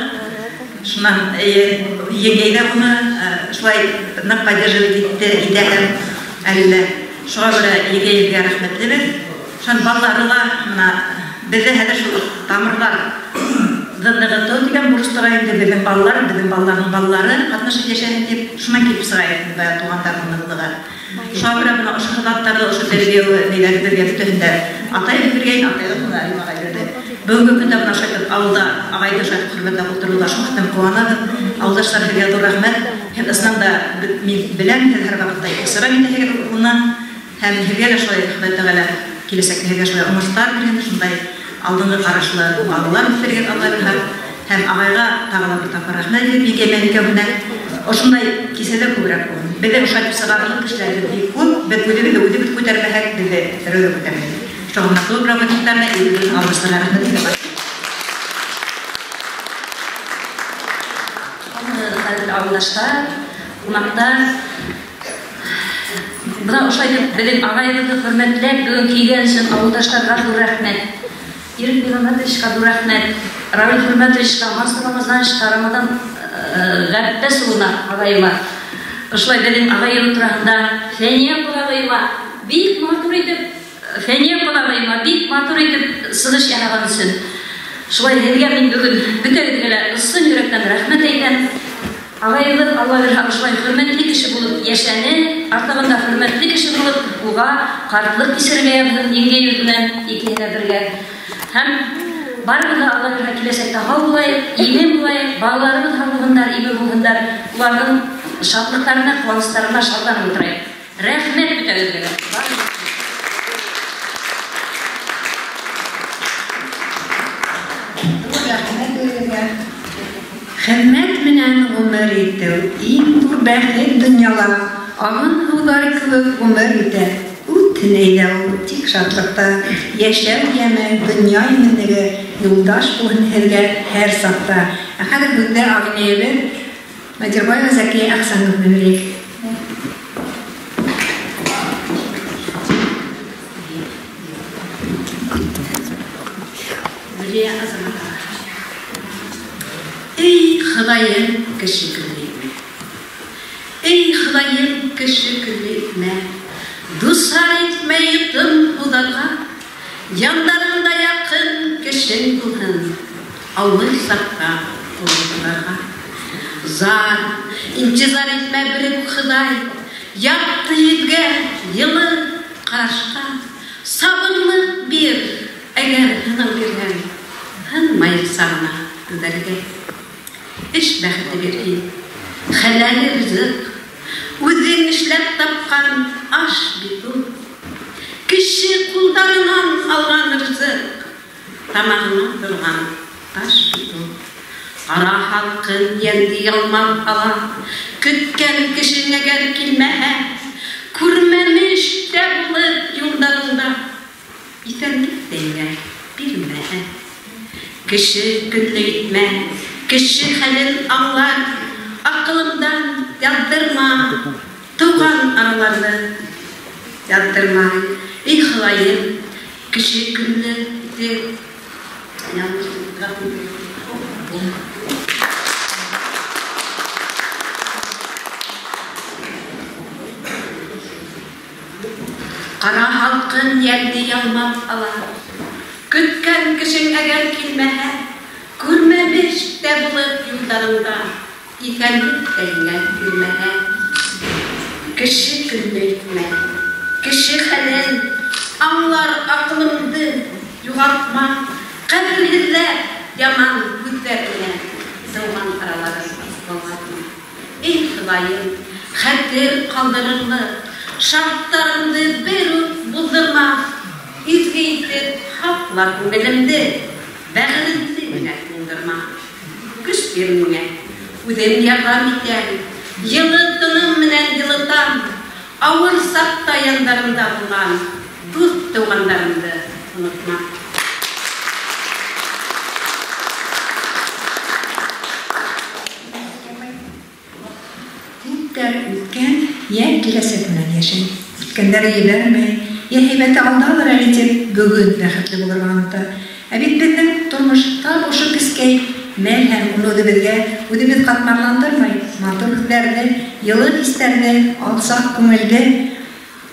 Шунан еңгәй ҙә уны шулай ныҡ поддерживать итә һәм әле лә. Шуға күрә еңгәйебеҙгә рәхмәтлебеҙ. Шунан балалары ла бына беҙҙә хәҙер шул тамырҙар нығытыу тигән бурыс тора инде. Беҙҙең балалар, беҙҙең балаларҙың балалары ҡатнашып йәшәһен тип, шунан килеп сыға инде бая туғандарҙың ныҡлығы. Шуға күрә бына ошо һыҙаттарҙы, ошо тәрбиә ниләрҙе беҙгә бөтәһен дә атай биргән, атайҙы бына Рим ағай бирҙе. Бөгөнгө көндә бына ошо итеп ауылда ағайҙы ошо итеп хөрмәтләп ултырыуҙа шул хәтлем ҡыуанабыҙ. Ауылдаштар, һеҙгә ҙур рәхмәт. Һеҙ ысынлап та мин беләм, һеҙ һәр ваҡытта ихтирам итәһегеҙ уны. Һәм һеҙгә лә шулай Хоҙай Тәғәлә киләсәктә һеҙгә шулай уңыштар бирһен, шундай алдынғы ҡарашлы балалар үҫтерегеҙ, Алла бирһә. Һәм ағайға тағы ла бер тапҡыр рәхмәт әйтеп, еңгәмә икәүһенә. Ошондай кисәләр күберәк булһын. Беҙҙә ошо итеп сығарырлыҡ кешеләребеҙ бик күп. Беҙ үҙебеҙҙе үҙебеҙ күтәрмәһәк, беҙҙе берәү ҙә күтәрмәй. Шуға бына клуб работниктарына, үҙебеҙҙең ауылдаштарға рәхмәт әйтеп. Хәҙер ауылдаштар, ҡунаҡтар. Бына ошолай итеп беҙҙең ағайыбыҙҙы хөрмәтләп бөгөн килгән өсөн ауылдаштарға ҙур рәхмәт. Ирек Мираматовичҡа ҙур рәхмәт. Равил Хөрмәтовичҡа, Мансур Рамазановичҡа, Рамадан Ғәббәс улына ағайыма. Ошолай беҙҙең ағайым тураһында Фәниә ҡоҙағыйыма бик матур итеп, Фәниә ҡоҙағыйыма бик матур итеп сығыш яһаған өсөн. Шулай һеҙгә мин бөгөн бөтәгеҙгә лә ысын йөрәктән рәхмәт әйтәм. Ағайыбыҙ Алла бирһә ошолай хөрмәтле кеше булып йәшәне, артығында хөрмәтле кеше булып уға ҡартлыҡ кисерергә яҙһын еңгәйебеҙ менән икеһенә бергә. Һәм барыбыҙ ҙа Алла бирһә киләсәктә һау булайыҡ, имен булайыҡ, балаларыбыҙ һау булһындар, имен булһындар, уларҙың шатлыҡтарына, ҡыуаныстарына шатланып ултырайыҡ. Рәхмәт бөтәгеҙгә лә. Рәхмәт беҙгә. Хеҙмәт менән ғүмер итеү иң ҙур бәхет донъяла. Ағын һыуҙар кеүек ғүмер итә. Үтһен әйҙә ул тик шатлыҡта. Йәшәү йәме, донъя именлеге юлдаш булһын һеҙгә һәр саҡта. Ә хәҙер һүҙҙе ағинәйебеҙ Надирбаева Зәкиә Әхсәновна бирәйек. Гөлия Азаматова. Эй, Хоҙайым, кеше көнлө итмә. Эй, Хоҙайым, кеше көнлө итмә. Дусар итмә йотом һуҙарға. Яндарыңда яҡын кешең булһын. Ауыр саҡта ҡулыңдарға. Зар, интизар итмә береп Хоҙай. Яҡты йөҙгә, йылы ҡарашҡа. Сабырлыҡ бир, әгәр һынау бирһәң. Һынмайыҡ сағына түҙәргә. Эш бәхете бирһен, хәләл ризыҡ. Үҙең эшләп тапҡан аш бит ул. Кеше ҡулдарынан алған ризыҡ, тамағына торған таш бит ул. Ҡара һалҡын йәнде ялмап ала, көткән кешең әгәр килмәһә, күрмәмеш тә булып юлдарыңда, иҫәнлек тә иңә бирмәһә. Кеше көнлө итмә, кеше хәлен аңлар, аҡылымдан яҙҙырма, тыуған араларҙы яҙҙырма. Эй, Хоҙайым, кеше көнлө итеп, Ҡара һалҡын йәнде ялмап ала, көткән кешең әгәр килмәһә, Күрмәмеш тә булып юлдарыңда, иҫәнлек тә һиңә бирмәһә. Кеше көнлө итмә, кеше хәлен аңлар аҡылыңды юғалтма, ҡәҙерһеҙләп яман һүҙҙәр менән тыуған араларын болғатма. Эй Хоҙайым, хәтер ҡалдырырлыҡ, шарттарыңды бер үк булдырма, изге итеп һаҡла күңелемде, бәғеремде генә туңдырма. Көс бир миңә, үҙем ярҙам итәм, йылы тыным менән йылытам, ауыр саҡта яндарымда булған дуҫ тыуғандарымды онотма. Күптәр үткән, йә киләсәк менән йәшәй. Үткәндәре ебәрмәй, йә һәйбәте алдалыр әле тип бөгөн бәхетле булырға онота. Ә бит беҙҙең тормош тап ошо кескәй мәл һәм уны үҙебеҙгә үҙебеҙ ҡатмарландырмай, матур һүҙҙәрҙе, йылы хистәрҙе, алсаҡ күңелде,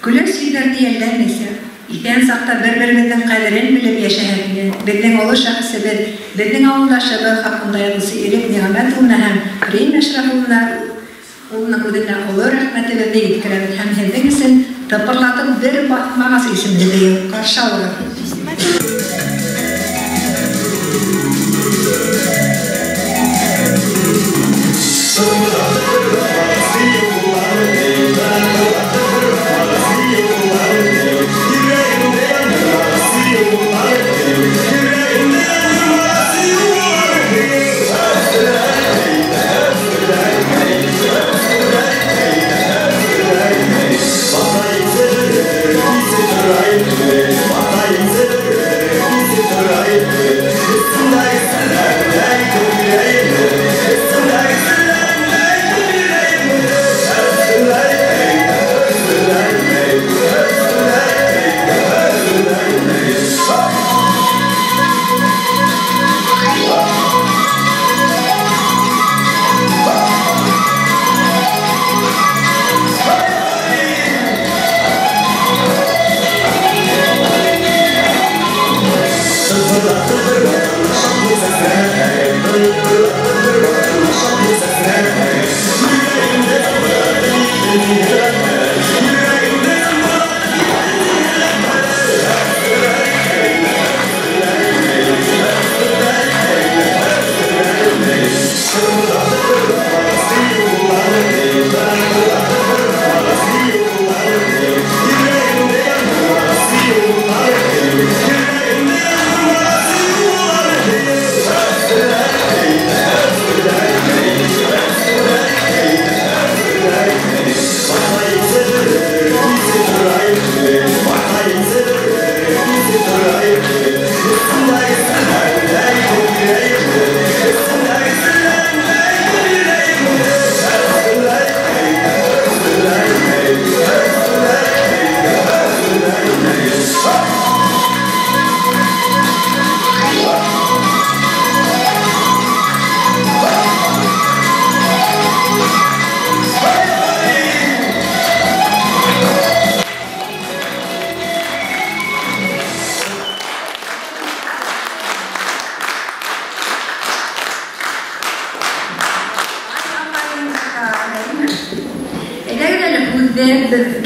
көләс йөҙҙәрҙе йәлләмәйсә, иҫән саҡта бер-беребеҙҙең ҡәҙерен белеп йәшәһәк ине. Беҙҙең оло шәхесебеҙ, беҙҙең ауылдашыбыҙ хаҡында яҙыусы Ирек Ниғәмәт улына һәм Рим Әшрәф улына улының үҙенә оло рәхмәтебеҙҙе еткерәбеҙ һәм һеҙҙең өсөн тыпырлатып бер баҫмағас исемле бейеү ҡаршы алығыҙ.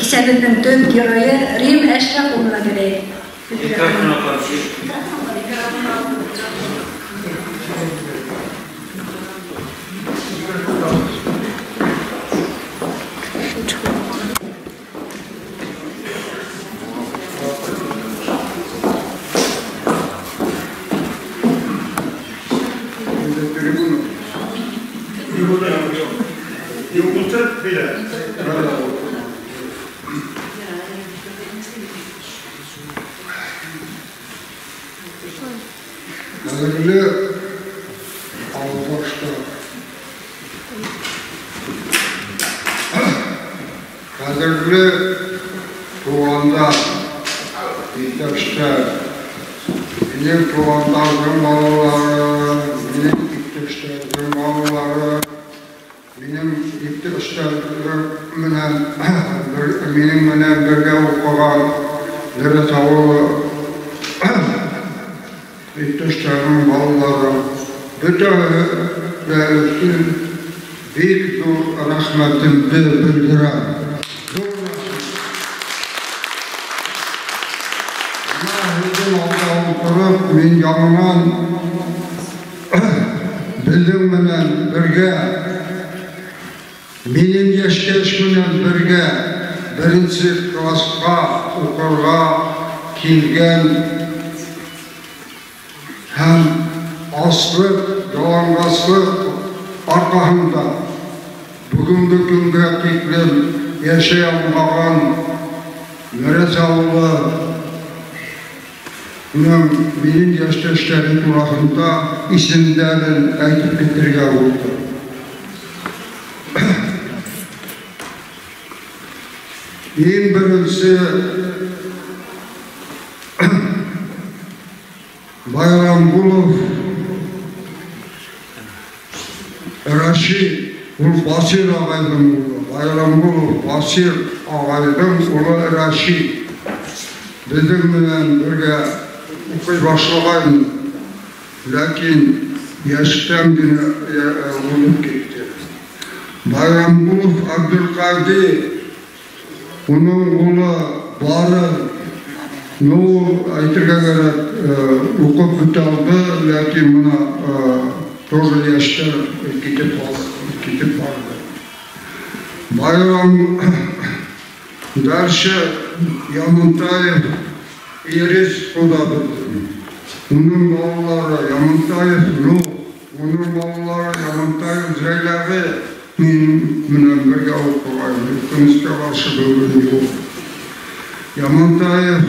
Кисәбеҙҙең төп геройы Рим Әшрәф улына кәрәк. Ҡәҙерле ауылдаштар, ҡәҙерле туғандар, иптәштәр, минең туғандарҙың балалары, минең иптәштәрҙең балалары, минең иптәштәрем менән, минең менән бергә уҡыған Дөрәт ауылы иптәштәрҙең балалары, Бөтәгеҙгә өсөн бик ҙур рәхмәтемде белдерәм. Ҙур рәхмәт. Бына һеҙҙең алда ултырып, мин яңынан беҙҙең менән бергә, минең йәштәш менән бергә беренсе класҡа уҡырға килгән һәм аслыҡ, яланғаслыҡ арҡаһында бөгөнгө көнгә тиклем йәшәй алмаған Мерәс ауылы уның минең йәштәштәре тураһында исемдәрен әйтеп китергә булды. Иң беренсе Байрамгулов Рашид, ул Басир ағайҙың улы. Байрамгулов Басир ағайҙың улы Рашид. Беҙҙең менән бергә уҡый башлаған, ләкин йәштән генә үлеп китте. Байрамгулов Абдулҡади, уның улы Бары, ну, әйтергә кәрәк, уҡып бөтә алды, ләкин бына тоже йәштәр китеп барҙы. Байрам дальше Ямантаев Ирис ҡоҙа беҙҙең. Уның балалары Ямантаев Нух, уның балалары Ямантаев Зәйләғи минең менән бергә уҡыған, үкенескә ҡаршы бөгөн юҡ. Ямантаев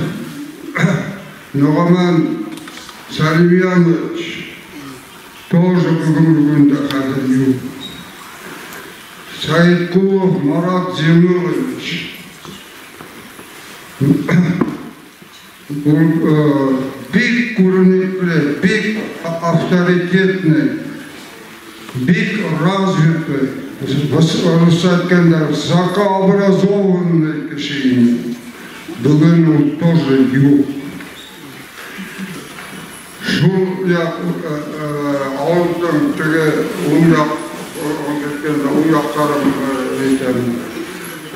Нуғаман Сәлимьянович тоже бөгөнгө көндә хәҙер юҡ. Сәйетҡулов Марат Зинурович, ул бик күренекле, бик авторитетный, бик развитый, русса әйткәндә, высокообразованный кеше ине. Бөгөн ул тоже юҡ. Шул яҡ ауылдың теге уң яҡ әйткәндә, уң яҡтарын әйтәм.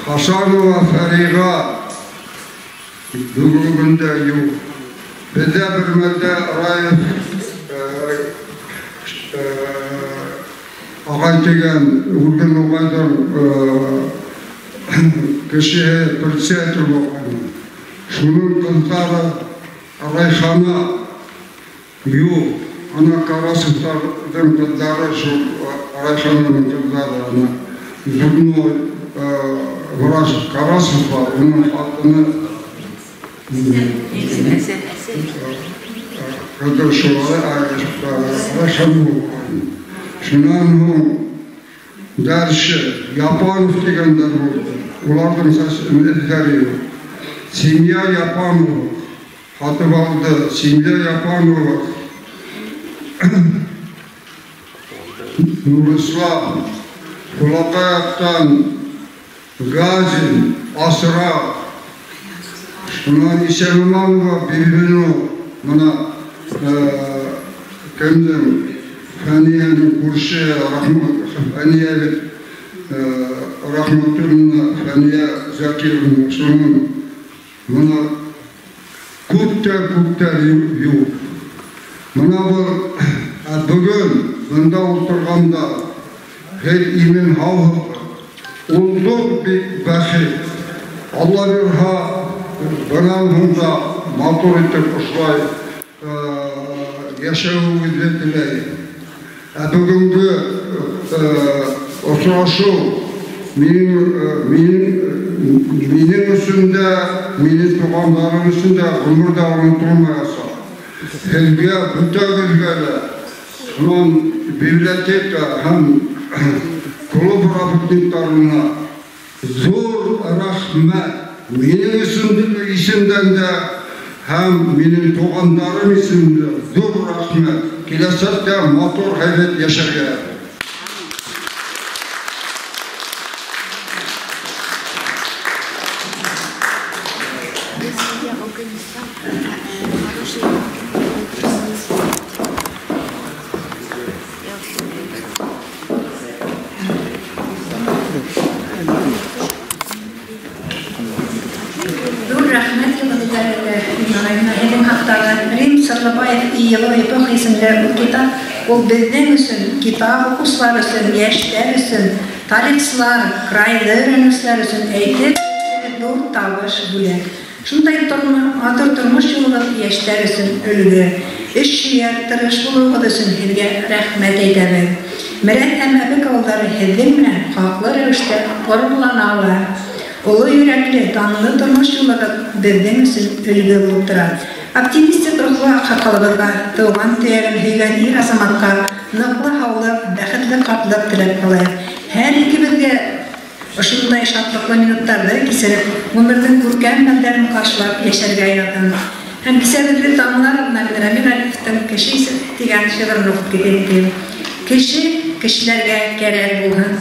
Хасанова Фәриға бөгөнгө көндә юҡ. Беҙҙә бер мәлдә Раев ағай тигән үлгән ағайҙың кешеһе председатель булған. Шуның ҡыҙҙары Райхана юҡ. Ана Карасовтарҙың ҡыҙҙары, шул Райхананың ҡыҙҙары, ана зубной врач Карасов бар, уның ҡатыны ҡыҙы шулай Райхана булған. Шунан һуң дальше Япанов тигәндәр булды. Уларҙың эҙҙәре юҡ. Семья Япанова һатып алды. Семья Япанова Нурислам, Ҡулаҡаяҡтан Газин, Асра, шунан Исәнманова Бибинур, бына кемдең Фәниәнең күрше Фәниә Рахматуллина Фәниә Закировна, шуның бына күптәр юҡ. Бына был бөгөн бында ултырғанда һеҙ имен һауһығыҙ. Ул ҙур бик бәхет. Алла бирһә, бынан һуң да матур итеп ошолай йәшәүегеҙҙе теләйем. Ә бөгөнгө осрашыу минең өсөн дә, минең туғандарым өсөн дә ғүмерҙә онотолмаясаҡ. Һеҙгә, бөтәгеҙгә лә шунан библиотека һәм клуб работниктарына ҙур рәхмәт. Минең исемдән дә һәм минең туғандарым исемдән ҙур рәхмәт. Киләсәктә матур һәйбәт йәшәргә. Ҙур рәхмәт йылы һеҙҙең хаҡтағы Рим Сырлыбаев и его эпоха исемле ул китап, ул беҙҙең өсөн, китап уҡыусылар өсөн, йәштәр өсөн, тарихсылар, крайҙы өйрәнеүселәр өсөн әйтеп ҙур табыш бүләк. Шундай матур тормош юлығыҙ йәштәр өсөн өлгө. Эш һөйәр, тырыш булыуығыҙ өсөн һеҙгә рәхмәт әйтәбеҙ. Мерәт һәм Әбек ауылдары һеҙҙең менән хаҡлы рәүештә ғорурлана ала. Оло йөрәкле, данлы тормош юлығыҙ беҙҙең өсөн өлгө булып тора. Оптимистик рухлы аҡһаҡалыбыҙға, тыуған төйәген һөйгән ир азаматҡа ныҡлы һаулыҡ, бәхетле ҡартлыҡ теләп ҡалайыҡ. Һәр икебеҙгә ошондай шатлыҡлы минуттарҙы кисереп, ғүмерҙең күркәм мәлдәрен ҡаршылап йәшәргә яҙһын. Һәм кисәбеҙҙе тамамлар алдынан мин Рамил Ғарифовтың «Кеше» тигән шиғырын уҡып китәйем. Кеше кешеләргә кәрәк булһын,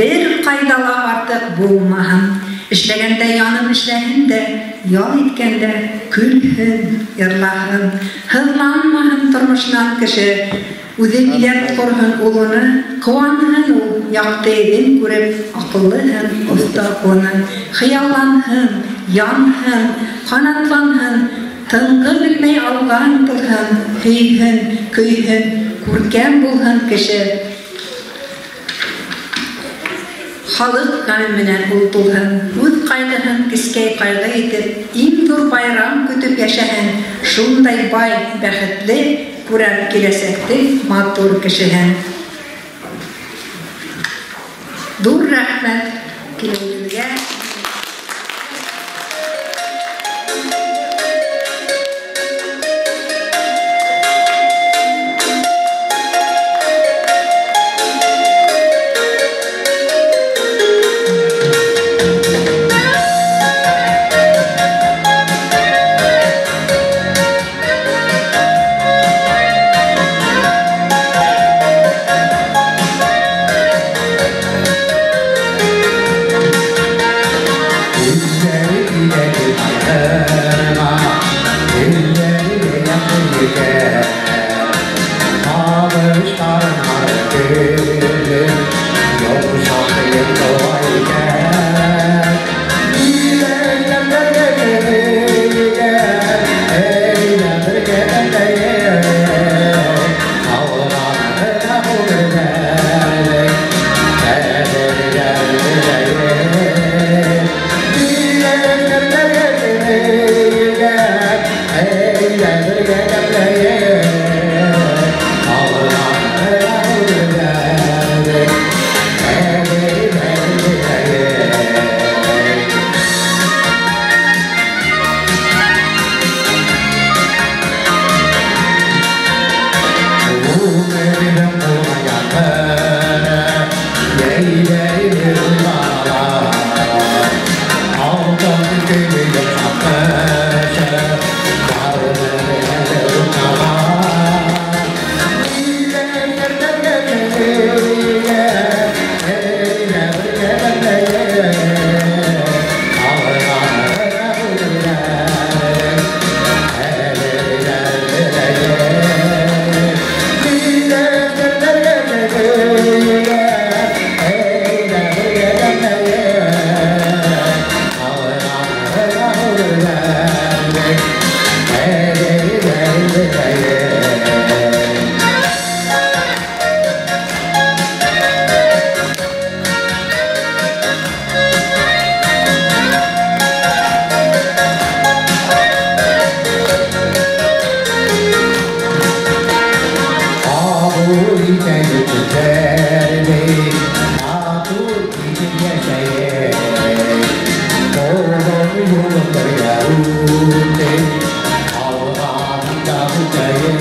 бер ҡайҙа ла артыҡ булмаһын. Эшләгәндә янып эшләһен дә, ял иткәндә көлһөн, йырлаһын. Һыҙланмаһын тормошонан кеше, үҙе биләп торһон ул уны, ҡыуанһын ул яҡты йөҙөн күреп, аҡыллы һәм оҫта ҡыланһын. Хыялланһын, янһын, ҡанатланһын, тынғы белмәй алға ынтылһын, һөйһөн, көйһөн, күркәм булһын кеше. Халыҡ ғәме менән ул тулһын, үҙ ҡайғыһын кескәй ҡайғы итеп, иң ҙур байрам көтөп йәшәһен, шундай бай, бәхетле, күрәм киләсәктең матур кешеһен. Ҙур рәхмәт килеүегеҙгә.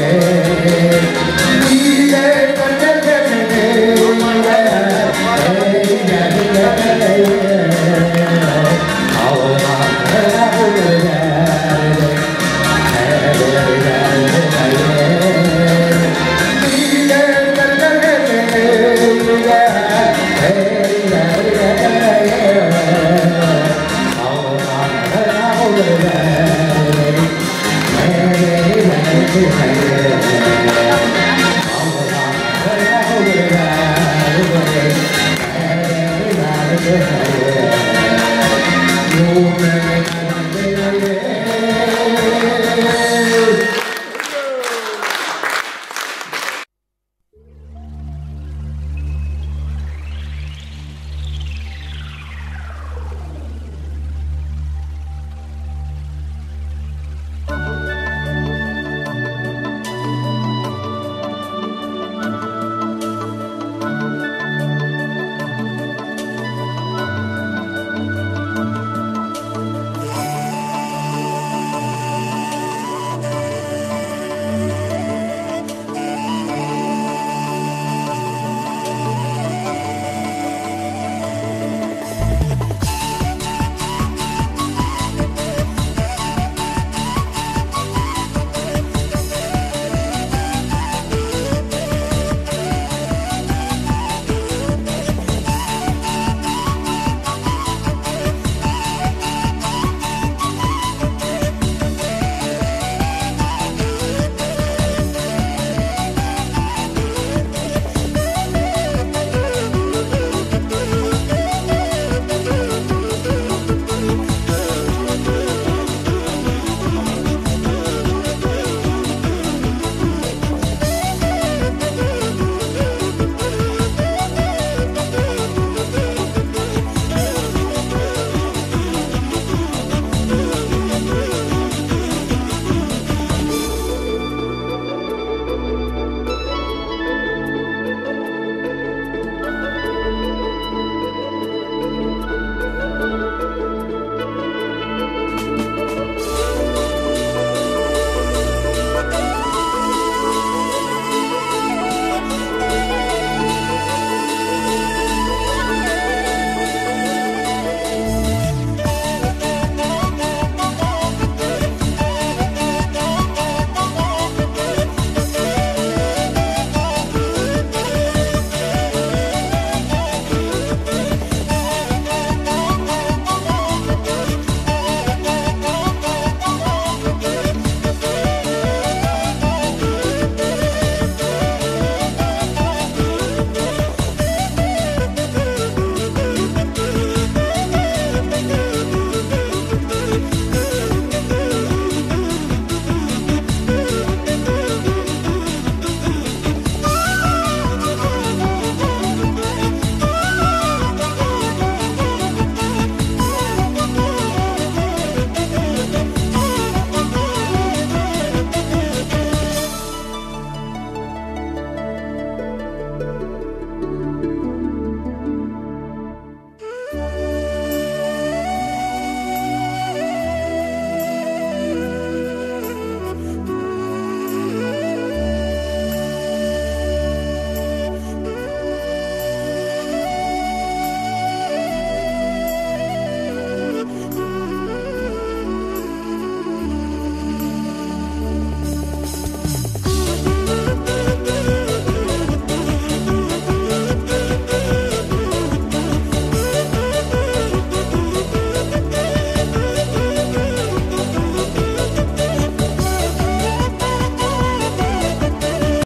Hey.